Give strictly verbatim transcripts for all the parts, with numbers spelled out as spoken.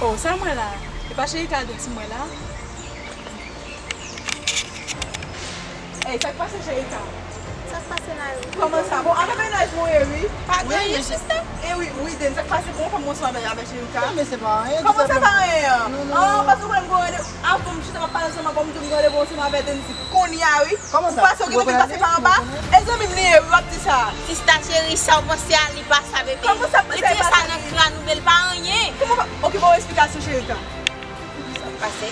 Oh, sa m wè la? E pa Cherika Dens m wè la? Ey, sa k pase, Cherika? Sa k pase la yo? Kòman sa? Bon, avè mennaj mwen ye, wi. Pa gen anyen, sista. E wi, wi, Dens, sa k pase? Bon, kòman w ansanm avè, avè Cherika? Non, men se pa anyen. Kòman se pa anyen an? Non, non, non. Paske ou konnen m gen randevou. Avan m chita m ap pale ansanm avè w, m di m gen randevou ansanm avè Dens. Kounye a, wi. Kòman sa? Ou panse w gen pou vin pase pa anba? E zanmi m li ye, wi, w ap di sa. Sista cheri, sa w panse a li pa sa, bebe. Kòman sa, m panse a li pa sa? Retire sa nan kran ou, bebe, l pa anyen. Kòman pa? Ok, ban m eksplikasyon, Cherika. Sa pase?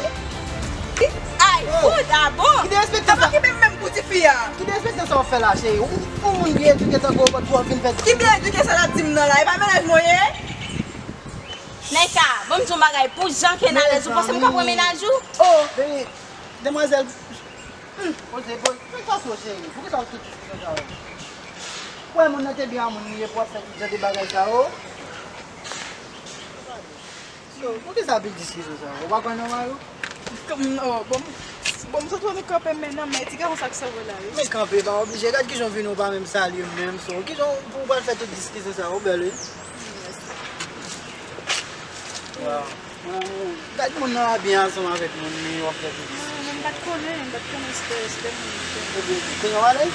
Ay, oh, fout, a bon? Ki derespektan sa? Sa pa ki menm, menm pou tifi a. Ki derespektan sa w fè la, cheri? Ou, ou moun byen edike tankou w, pou w ap vin fè. Ki byen edike sa l ap di m nan la? E pa mennaj mwen ye? Naika, ban m di w yon bagay, pou jan ke n alèz, ou panse m ka pran mennaj ou? Oh, baby, demwazèl, hmm, poze, poze, poze, cheri, poukisa w sou diskisyon sa yo? Ou wè moun nan te byen a moun li ye pou w ap fè tout jan de bagay sa yo? So, poukisa apil diskisyon sa yo? Ou pa kwè nan mari w? Kòm, oh, bon, bon, m sot wè nou kanpe men nan men ti gason sa k sove la, wi. Men kanpe pa oblije. Gad kijan w vini, ou pa menm salye m menm, so. Kijan w, pou w pral fè tout diskisyon sa yo, bèl, wi. Mèsi. Waw. Gad moun nan abye ansanm avèk moun li, w ap fè tout diskisyon. Mwen, mwen, m pa t konnen, m pa t konnen se te, se te moun li te. Ebyen, kounye a w ale? Wi.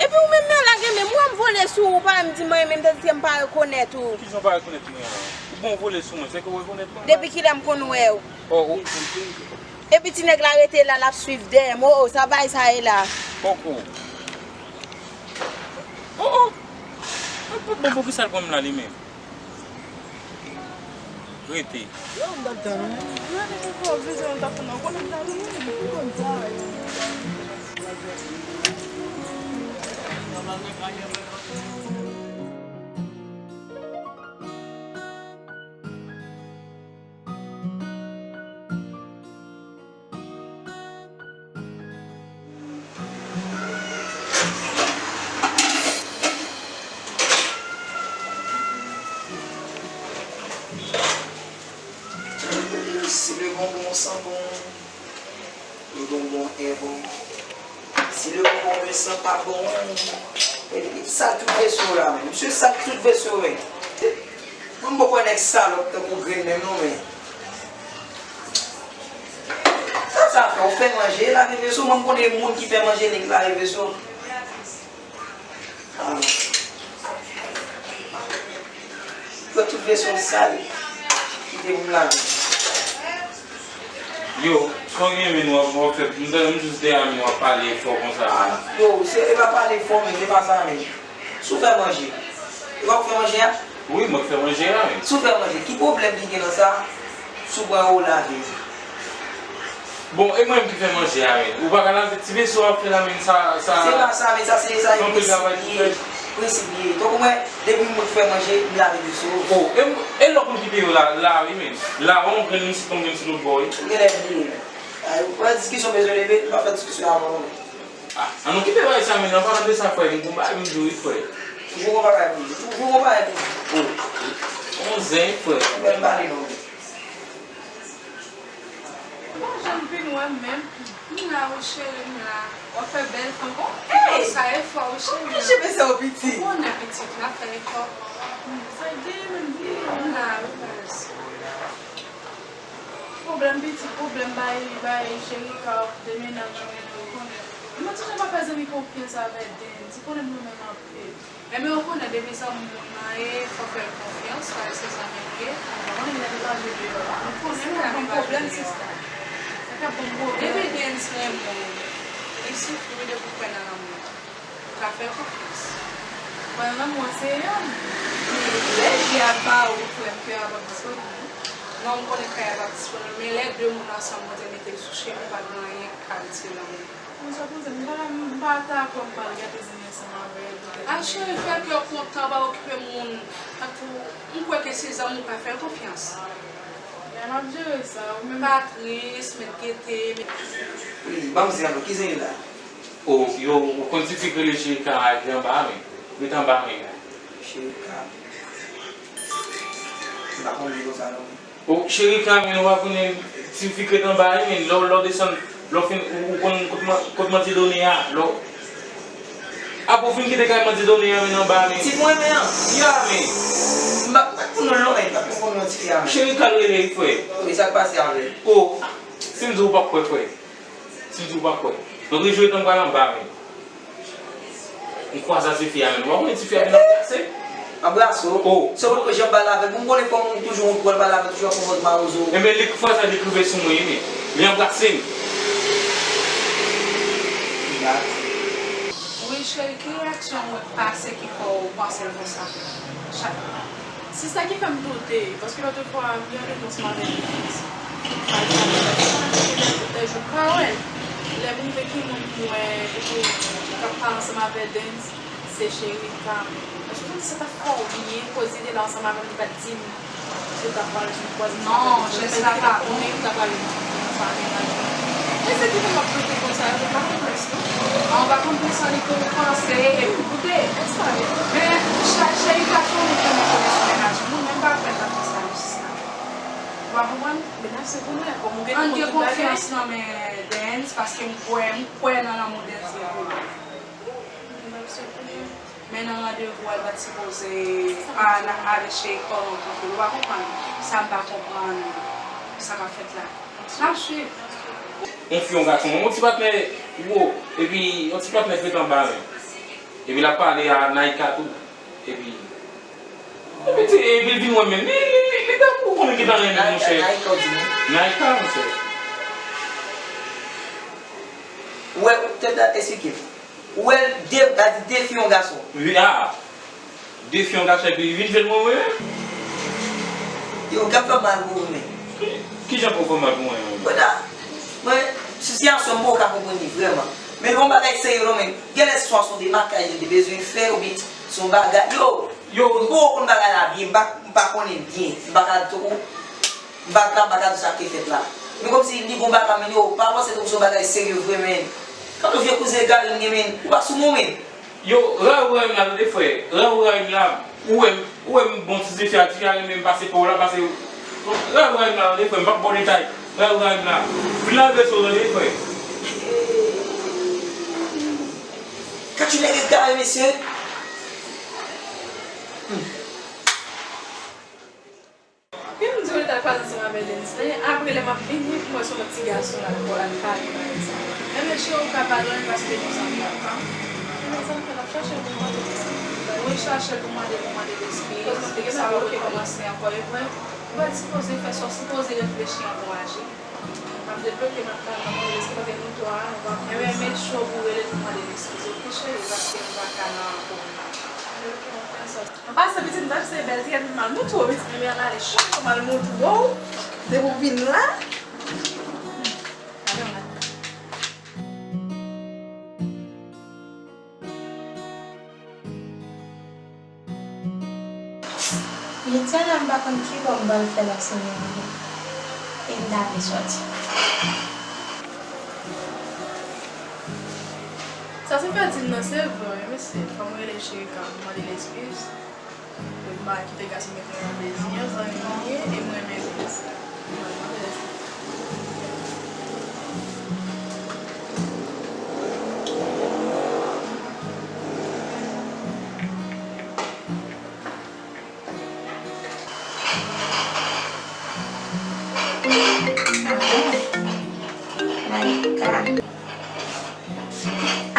Epi ou menm nan lage men m, ou wè m vole sou ou, ou pa menm di m anyen, menm tandis ke m pa rekonèt ou. Kijan w pa rekonèt mwen an? Ou bon vole sou mwen, se ke w rekonèt mwen? Depi kilè m konn wè w? Oh, oh. Epi ti nèg la rete la, l ap swiv dèyè m. Oh, oh, sa bay sa ye la? Poko. Oh, oh. Bon, bon, poukisa l pran m la li menm? Rete. Yo, m t ap tann ou. Mwen menm, mwen pa vle sa, mwen t ap tann ou. Konnen m t ap tann ou, m konn sa. Si le bonbon sent bon, le bonbon est bon. Si le bonbon ne sent pas bon, epi sa tout veso la, men. Misye sa tout veso, men. Mwen, m poko wè nèg salòp tankou Grenn menm non, men. Sa sa fè, ou fè manje, lave veso, mwen, m konnen moun ki fè manje, nèg lave veso. Ah. Fè tout veso sal, kite pou m lave. Yo, sa w gen men w ap, w ap fè, m tande m jis dèyè men w ap pale fò konsa. Ah, yo, se, e pa pale fò, men, se pa sa, men. Si w fè manje, e pa w k fè manje a? Wi, mwen k fè manje a, wi. Si w fè manje, ki pwoblèm ki gen nan sa? Si w pran yo, w lave. Bon, e mwen menm ki fè manje a, wi. Ou pa ka lave ti veso w ap fè la, men sa, sa. Se pa sa, men sa, se sa, e prensip li ye. Prensip li ye. Tankou mwen, depi mwen k fè manje, m lave veso. Oh, e m, e lòt moun ki peye w la, la, wi, men. La, w grenn isit, w grenn sou lòt bò, wi. Ou genlè bliye. Ay, ou pran diskisyon bezwen leve, m pa fè diskisyon avè w, non. Ah, an nou kite bagay sa, men, an palan de sa, frè, m gon bagay pou m di w, wi, frè. Toujou gon bagay pou m di, toujou gon bagay pou m di. Oh, on zen, frè. Ou bèl pale, non. Bon, jan m vin wè m menm, m la, wi, cheri, m la. W ap fè bèl fanm. Bon, ey! Sa e fò, wi, cheri. Ou konnen pitit la fè efò. Sa gen, menm di. M la, wi, baz. Pwoblèm pitit, pwoblèm bay, bay Cherika, de mennaj mwen, ou konnen. Mwen toujou pa fè zanmi konfyans avè Dens, ou konnen nou menm anpil. Ebyen, ou konnen depi zanmi moun nan ye, fò fè l konfyans, paske se zanmi l ye. Ou konnen lè nou pale deyò a, ou konnen m ap ban pwoblèm, sista. Sa k ap ban m pwoblèm. Depi Dens renmen w, li sifi wi depi w kwè nan lanmou. Ou ka fè l konfyans. Kwè nan lanmou an se yon. Lè je a pa ou, frè m, kè a p ap disponib. Non, m konnen kè a p ap disponib, men lè de moun ansanm, Bondye mete l sou chemen, pa gen anyen k ka retire lanmou. Bon, sa konsa, m pa, m pa ta kwè m pral gate zanmi ansanm avè l, poutèt. A, cheri, fè kè w kontan, pa okipe moun. Tankou, m kwè ke se zanmi w, pa fè l konfyans. Men m ap jere sa, ou menm. Pa tris, met gete, met. Wi, ban m di ankò, ki zanmi la? O, yo, ou konn ti fi k rele Cherika a ki anba a, men. Ret anba, men. Cherika. M pa konn li konsa, non. O, Cherika, men, ou pa konnen ti fi k ret anba a, men. Lè w, lè w desann, lè w fin, ou, ou konn kot man-, kot Manti Done a, lè w. Apre w fin kite kay Manti Done a, men, anba a, men. Ti mwen, men, an. Ya, men. M pa, m pa konn non l, non, men. M pa konn Kòman ti fi a menm? Cheri, kal rele, frè. Wi, sa k pase avè l? O, si m di w pa kwè, frè. Si m di w pa kwè. Nan rejou etan m pral anba, men. M kwaze ak ti fi a, men. Ou pa konnen ti fi a vin anbrase? Anbrase w? O. Se ou k jan pale avè l. Pou m konnen fò m toujou ou pral pale avè l, toujou ap konpòt mawozo. Enben, li fè sa, li k rive sou mwen, men. Li anbrase m. Wi, cheri, ki reyaksyon ou wè k pase ki fè w panse l konsa? Chak. Se sa ki fè m doute, paske lòt fwa, m gen yon relasyon avèk Dens. Lè m rive ki moun pou mwen, pou, pou, k ap pale ansanm avèk Dens, se Cherika. Èske w santi sa t ap fè w byen, koze de la ansanm avè m, li pa t di m si w t ap pale sou kwaze? Non, jès la pa bon. Li t ap pale nan sa menaj mwen. E se ki fè m ap doute konsa, yo pa konprann. An, ou pa konn pou sa li pou panse epi koute. Men, Cherika se yon moun ki renmen konnen sou mennaj moun, men m pa kwè l t ap fè sa jis la. Ou pa konprann? Mennaj se pou mwen, kòm ou gen konfyans nan men Dens, paske m kwè, m kwè nan lanmou Dens gen pou ou. Mennaj se pou mwen. Men nan randevou a, l pa t sipoze a, n ap ale cheri kò nou tou. Ou pa konprann sa m pa konprann, sa k ap fèt la. N ap swiv. Yon fi, yon gason, yon ti patnè wo, epi yon ti patnè k ret anba menm. Epi l ap pale a Naïka tou. Epi, epi ti, epi l vin wè m menm. Li, li, li, li tankou konnen ki tan renmen, monchè. Naïka, w di non? Naïka, monchè. Ou wè, tèt la, esplike m. Ou wè de, sa di de fi, yon gason. Wi, a. De fi, yon gason, epi vin jwenn mwen, mwen menm. Yo, k ap fè mal pou ou, men. Ki, kijan pou fè mal pou mwen, menm? Mwen la, mwen, sitiyasyon m, mwen ka konprann li vrèman. Men yon bagay serye, non, men. Genlè swa se yon demakaj li te bezwen fè, oubyen se yon bagay. Yo, yo, m poko konn bagay la byen, m pa, m pa konnen l byen. M pa ka di w. M pa ka, m pa ka di sa k te fèt la. Men kòmsi li gon bagay, men yo, pa panse tankou se yon bagay serye vre, men. Gade yon vye kouzen egare m gen, men. Ou pa sou moun, men. Yo, rayi ou rayi m la, tande, frè. Rayi ou rayi m la. Ou wè m, ou wè m bon ti zefè a, ti a renmen m pase pa w la, pase. Rayi ou rayi m la, tande, frè. M p ap ba w detay. Rayi ou rayi m la. Vin lave sou, tande, frè. Gade yon nèg egare, mesye. Hmm. Pi m di w li t al pale ansanm avèk Dennis la, apre lè m ap vini pou m wè se yon lòt ti gason l al pale avè l sa. Enben cheri, ou ka padone l paske nou zanmi ankò. Enben sa m fè, l ap chache l pou mande l eskiz. Wi, chache l pou mande l, pou mande l eskiz. Sa va rekòmanse ankò, e vre. Ou pa t sipoze fè sa, w sipoze reflechi anvan w aji. M ap debloke m ap pale, mande l eskiz paske nou twa, nou pa konn sa. Enben, make sure pou w rele l pou mande l eskiz, oke cheri, paske nou pa ka nan pwoblèm. An pasan, pitit, m t ap se bèl ti gèt mal moutre w, pitit, men al ale chak fwa mal moutre w, depi w vin la. Jodi a la, m pa konn kibò m pral fè la semèn nan. E m ta vle sòti. Sa se fè di m nan, se vre, wi, mesye. Fò m rele Cherika, m mande l eskiz. Pou l pa kite gason mete l nan dezi, yon zanmi mwen ye, e m renmen l. M mande l eskiz.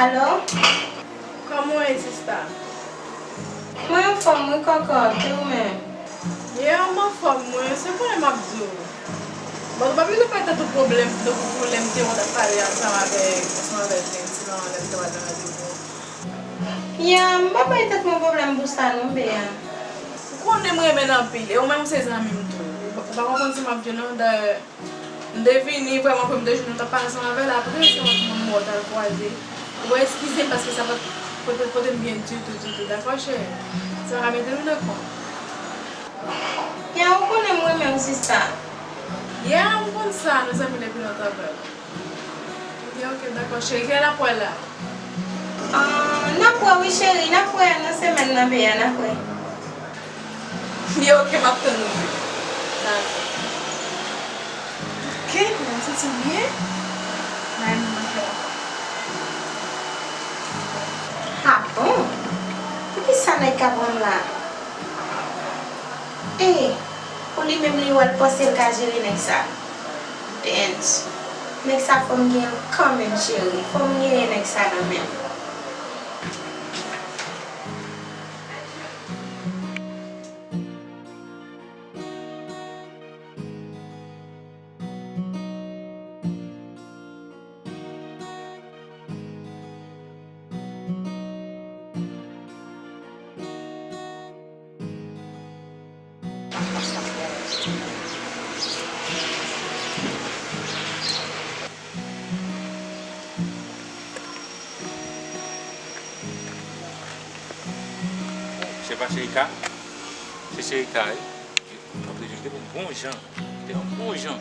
Alo? Kòman w ye, sista? Mwen anfòm wi, kòkòt, e ou menm? Yeah, m anfòm, mwen. Se konnen m ap di w. Bon, ou pa bliye pale tankou pwoblèm, tankou pwoblèm te wè w t ap pale ansanm avèk, ansanm avèk Vensi lan, lè m te wè nan randevou. Yeah, m pa bay tèt mwen pwoblèm pou sa non, Bea. Ou konnen m renmen l anpil, e ou menm ou se zanmi m tou. Ou pa, ou pa konprann sa m ap di w non, dayè, m te vini vrèman pou m te jwenn ou t ap pale ansanm avè l, apre se yon moun mò w t al kwaze. Ou eskize m paske sa pa t pote, pote m byen ditou, ditou, dakò, cheri? Sa pa ka mete nou nan kont. Yeah, ou konnen m renmen w, sista. Yeah, m konn sa, nou zanmi depi lontan, frè. Ok, ok, dakò, cheri. Kilè n ap wè la? Ah, n ap wè wi, cheri, n ap wè nan semèn nan, Bea, n ap wè. Byen, ok, m ap tann ou. Dakò. Ok, kòman w santi w byen? Mwen menm, mwen fè ankò. Ah bon? Poukisa nèg ka pran m la? Eh! Pou li menm, li wè l panse l ka jere nèg sa. Dance. Nèg sa fò m genyen l kanmenm, cheri. Fò m genyen nèg sa nan men m. Se pa Cherika? Se Cherika, wi. Anpil, li te bon, bon jan. Li te yon bon jan.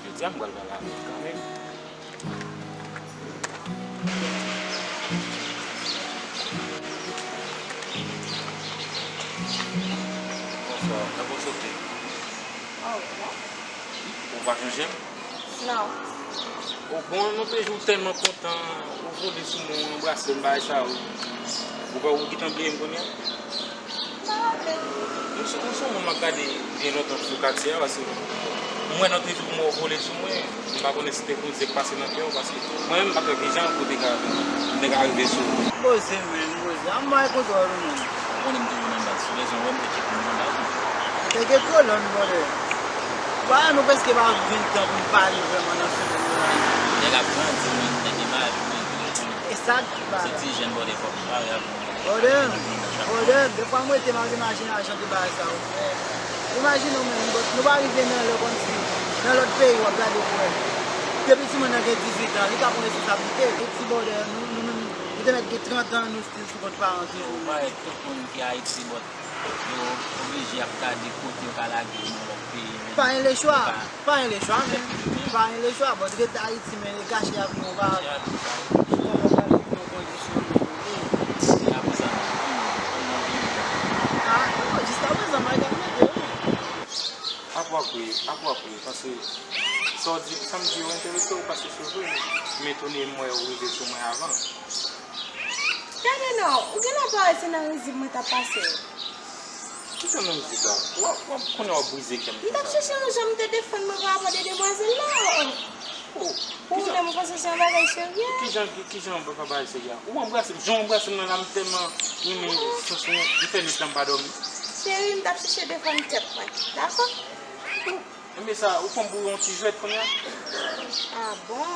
Jodi a, m pral pale avè l kanmenm. Bonswa, kòman w soti? Oh, non. Ou pa chonje m? Non. O bon, nan pèdi w tèlman kontan, ou vole sou mwen, ou anbrase m, bagay sa yo. Ou pa, ou gentan bliye m kounye a? M pa raple m. M se, m se yon moun m ap gade byen lontan sou katye a, paske m wè nan Twitch ou mò vole sou mwen. M pa konnen si te konn sa k pase nan kè w, paske mwen menm m pa t wè kijan pou te ka, m te ka rive sou ou. Poze, men, poze. An bay kontwòl ou, men. Ou konnen m toujou nan baz. Si w bezwen wè m, te tcheke m nan baz. Teke kolòn, brother. Bagay nou prèske pa vin tan pou n pale vrèman nan semèn yo la. Nèg ap grandi, men, nèg gen bagay pou regle. E sa ki bagay. Se ti jèn, brother, fòk nou pare avè w. Brother, brother, defwa m rete m ap imajine jan de bagay sa yo fè. Imajine w menm, but nou pa rive nan lè kòmsi nan lòt peyi w ap gade pou wè. Depi timoun nan gen dizuit an, li ka pran responsablite. Ayiti, brother, nou, nou menm, nou te mèt gen trant an, nou still sou kont paran toujou. Ou parèt tout moun ki Ayiti, but yo oblije ap gade kote yo ka lage yo nan lòt peyi, men. Pa gen lechwa. Pa gen lechwa, men. Pa gen lechwa, but ret Ayiti, men, e kache avi w pa. Kòman w pral viv nan kondisyon yo? Jiskaprezan, m ap viv nan peyi m. Ah, non, jiskaprezan, m ap mete, wi. Apre, apre, apre, apre, paske sa w di, sa m di yo enterese w, paske se vre, m etone m wè ou rive sou mwen avan. Gade non, ou genlè pa wè se nan rizib mwen t ap pase. Ki jan nan rizib la? W ap, w ap konnen w ap brize kè m konsa. M t ap chèche yon jan m te defann mwen pa rapò de demwazèl la. Oh, ou menm ou panse se yon bagay serye? Ki jan, ki, ki jan w pa bagay serye a? Ou anbrase m, jan w anbrase m nan la, m tèlman renmen sans ou, m fè nwit lan m pa dòmi. Cheri, m t ap chèche defann tèt mwen. Dakò? Enben sa, ou pran m pou yon ti jwèt kounye a? Ah bon?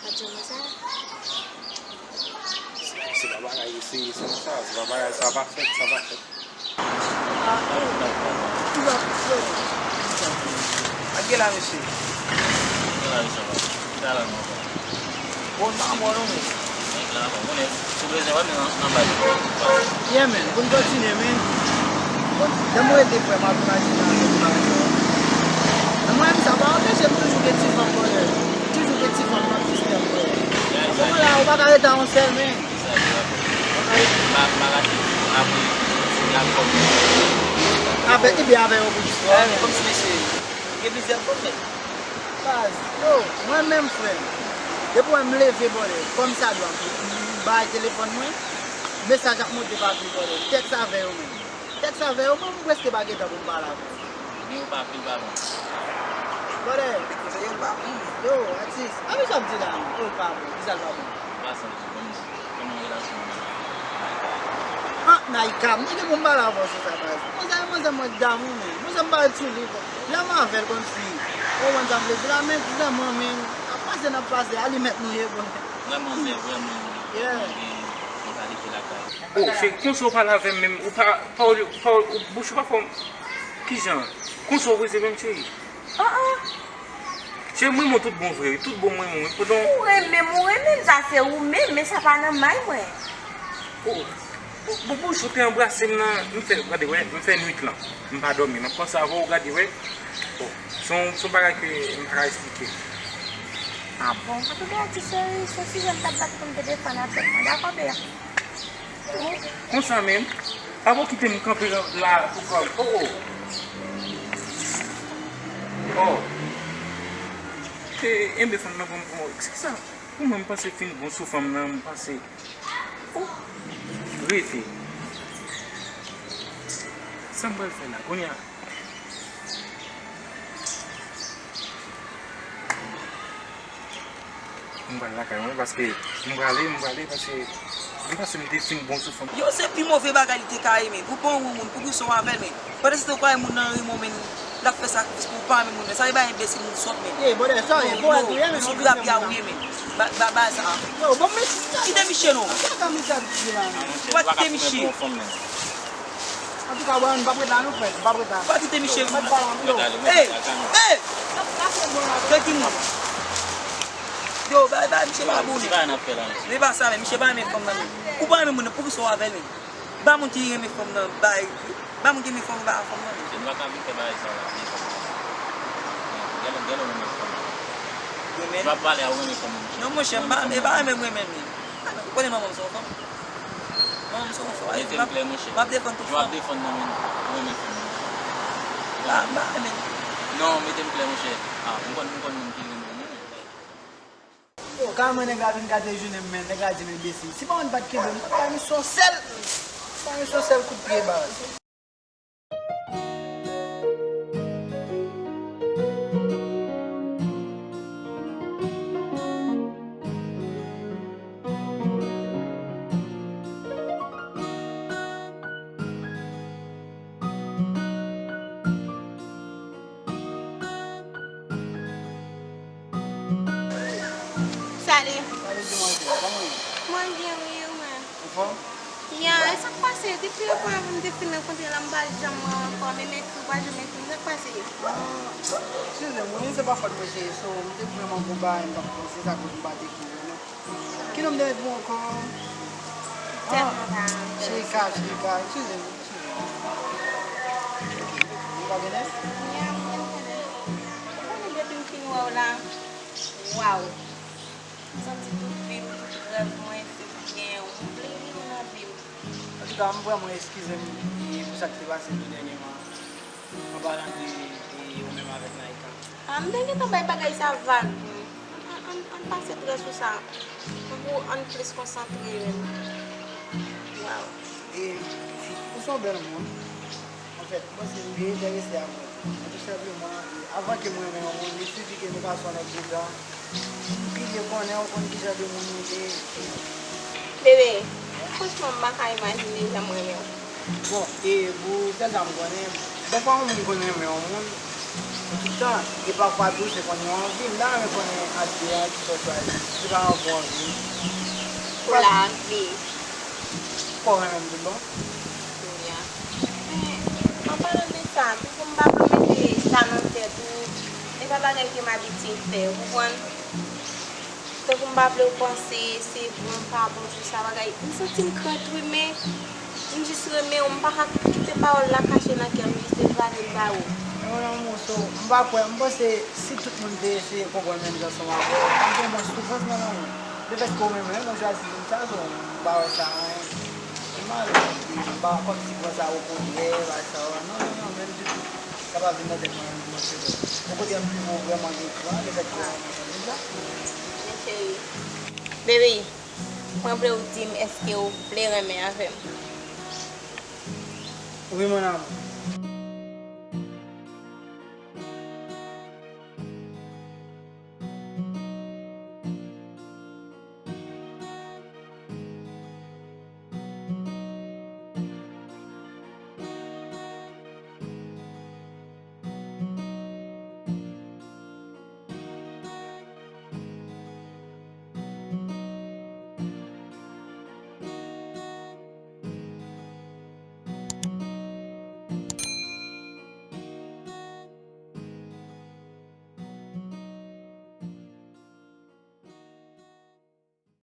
Pa di mwen sa. Se pa bagay, se, se konsa, se pa bagay, sa pa fèt, sa pa fèt. Ah, oh, ki va fèt? Ak gen la, mesye? Gen la, mesye, pa. Ki ta la, non, pa. Bon, sa mò non, men. Nèg la, bon, konnen, si w bezwen wè m nan, nan baz. Yeah, man, pou n kontinye, men. Bon, lè m rete frè m ap imajine avèk bagay sa yo. Men mwen menm, sa pa anpeche m toujou gen ti fanm, brother. Toujou gen ti fanm nan sistèm, brother. Nan moman la, ou pa ka rete a yon sèl, men. Ou pa ka rete. M pa, m pa rache di w, apre, ti platfòm yo. Avèk, ebyen avèk yon bout istwa. Eh, men kòmsi mesye, gen plizyè fanm, men. Baz, yo, mwen menm, frè m, depi w wè m leve, brother, kòmsadwa, m, m bay telefòn mwen, mesaj ap monte pa pye, brother. Tèks avè yo menm. Tèks avè yo, mwen, m prèske pa gen tan pou m pale avè yo. Men yo pa vle l pa bon. Brother. Konseye l pa bon. Yo, atis, pa bezwen ap di la, non. Yo, l pa bon. Kisa l pa bon? Ou pa santi kòman, kòman relasyon w nan Naïka? Ah, Naïka, m te gen pou m pale avè w sou sa, baz. Manzè, manzè, mwen damou, men. Manzè, m pa ret sou li, bro. Lè m avè l kòmsi, ou konprann sa m vle di la, men vrèman, men, n ap pase, n ap pase, alimèt nou ye, bro. Vrèman, vrèman, vrèman, gen, gen kalite lakay. Oh, cheri, konsa w pale avè m menm, ou pa, pawòl, pawòl, ou, bouch ou pa fè w, kijan? Konsa w poze menm, cheri? Ah, ah. Cheri, m renmen w tout bon vre, wi, tout bon m renmen w, wi, pandan. Ou renmen m, ou renmen m, sa se ou menm, men sa pa nan may mwen. Oh, oh, bon, bouch ou te anbrase m nan, m fè, gade, wè, m fè nwit lan. M pa dòmi, m ap panse avè w, gade, wè. Oh, se yon, se yon bagay ke m pa ka eksplike. Ah bon, antouka, ti cheri, se yon sijè m t ap bat pou m te defann avèk mwen. Dakò, Bea? Konsa menm? Apa w kite m kanpe la pou kò m? Oh, oh. Oh. E, enben fanm nan bon, bon, se sa. Pou mwen, m panse fin bon sou fanm nan, m panse. Oh. Rete. Sa m pral fè la, kounye a? M pral lakay mwen, paske m prale, m prale, paske m panse m te fin bon sou fanm. Yo, se pi move bagay li te ka ye, men. Ou pa yon moun, poukisa w avè l, men? Pandan se tan w kwè moun nan renmen w, men, l ap fè sakrifis pou ou pa renmen moun nan. Sa e bay enbesil, moun sòt, men. Ey, brother, sorry, yo, bro, yo, yo, yo, sou grab ya, wi, men. Ba, ba, ba sa. Yo, bon, men, kite miche non. Kaka misye ap di la. Ou pa kite miche. Antouka, bro, m p ap ret la non, frè, m p ap ret la. Ou pa kite miche. Mwen pa yo. Ey, ey. Tranquilman. Yo, ba, ba, miche pa bon. Misye pa nan fè la. Men pa sa, men miche pa renmen fanm nan, men. Ou pa renmen moun nan, poukisa w avè l, men? Ba moun ki renmen fanm nan, bay. Ba moun ki renmen fanm, ba fanm nan, men. Se nou pa ka vin fè bagay sa la, men fanm nan. Gèlè, gèlè renmen fanm nan. Renmen? Ou ap pale a ou renmen fanm nan. Non, monchè, m pa, e pa renmen m renmen, men. Ou konnen manman m se yon fanm. Manman m se yon fanm. Mete m klè, monchè. M ap defann tout fanm. Yo ap defann nan, men ou renmen fanm nan. M pa, m pa renmen. Non, mete m klè, monchè. Ah, m konn, m konn moun ki renmen ou, men. Yo, kòman nèg la vin gate jounen m, men nèg la di m enbesil. Si pa moun pa t kenbe m, m t ap bay misye yon sèl, bay misye yon sèl kout pye, baz. Salut. Salut, demwazèl. Kòman w ye? Mwen byen, wi, ou menm? Anfòm? Ya, e sa k pase? Depi lè pou m te fin rankontre l la, m pa janm wè w ankò, menm ekri, ou pa janm ekri m, sa k pase? Ah, eskize m, wi, se pa fòt mwen, cheri, so, m te vrèman gwo bagay, m t ap panse, sa koz m pa t ekri w, non. Ki non m te met pou w ankò? Ah, Sherika, Sherika, eskize m, eskize m. Ou pa gen nèf? Ya, m gen nèf. Ou konnen depi m fin wè w la, waw. M santi tout vi m, tout rèv mwen, se pou genyen w. M bliye m nan vi m. Antouka, m vrèman eskize m, e, pou sa k te pase tou dènyèman. An palan de, de ou menm avèk Naïka. Ah, m te gentan bay bagay sa vag. Ann, ann, ann, ann pa sentre sou sa. Pou ann plis konsantre menm. Waw. E, ou se yon bèl moun. Anfèt, mwen se m byen enterese a mwen. Mwen tou senpleman, e, avan ke mwen renmen yon moun, il sifi ke nou pase yon lòt bout la. Pi byen konnen ou konn ki jan de moun ou ye. Bebe, franchman, m pa ka imajine jan m renmen w. Bon, e pou sèl sa m konnen, dèfwa yon moun konn renmen yon moun, e tout tan, e pafwa tou se konn yon anvi. M ta renmen konnen ant de a, kisa w chwazi. Se pa yon bon anvi. Pou lavi. Ou pa renmen m tout bon? Kounye a. Men, an palan de sa, tankou m pa vle w mete sa nan tèt ou, e pa bagay ke m abitye fè, ou konprann? Tankou m pa vle w panse se bon, pa bon, tout sa bagay. M santi m krent wi, men m jis renmen w, m pa ka kite pawòl la kache nan kè m, m jis devwale l ba ou. Men mon amour, so, m pa kwè, m panse si tout moun te eseye konprann menm jan ansanm avè w, pa t gen mwens soufrans nan lanmou. Lefètke w menm, menm ou chwazi di m sa, so, m pa wè sa anyen. Mwen malad, m pa kòmsi pran sa o kontrè, bagay sa yo. Non, non, non, menm ditou. Sa pa vin nan tèt mwen menm pou mwen se bon. Okontrè, m pi vo vrèman gen kran, lefètke w renmen fanmi sa. Men cheri. Baby, mwen vle w di m èske w vle renmen avè m. Wi, mon amour.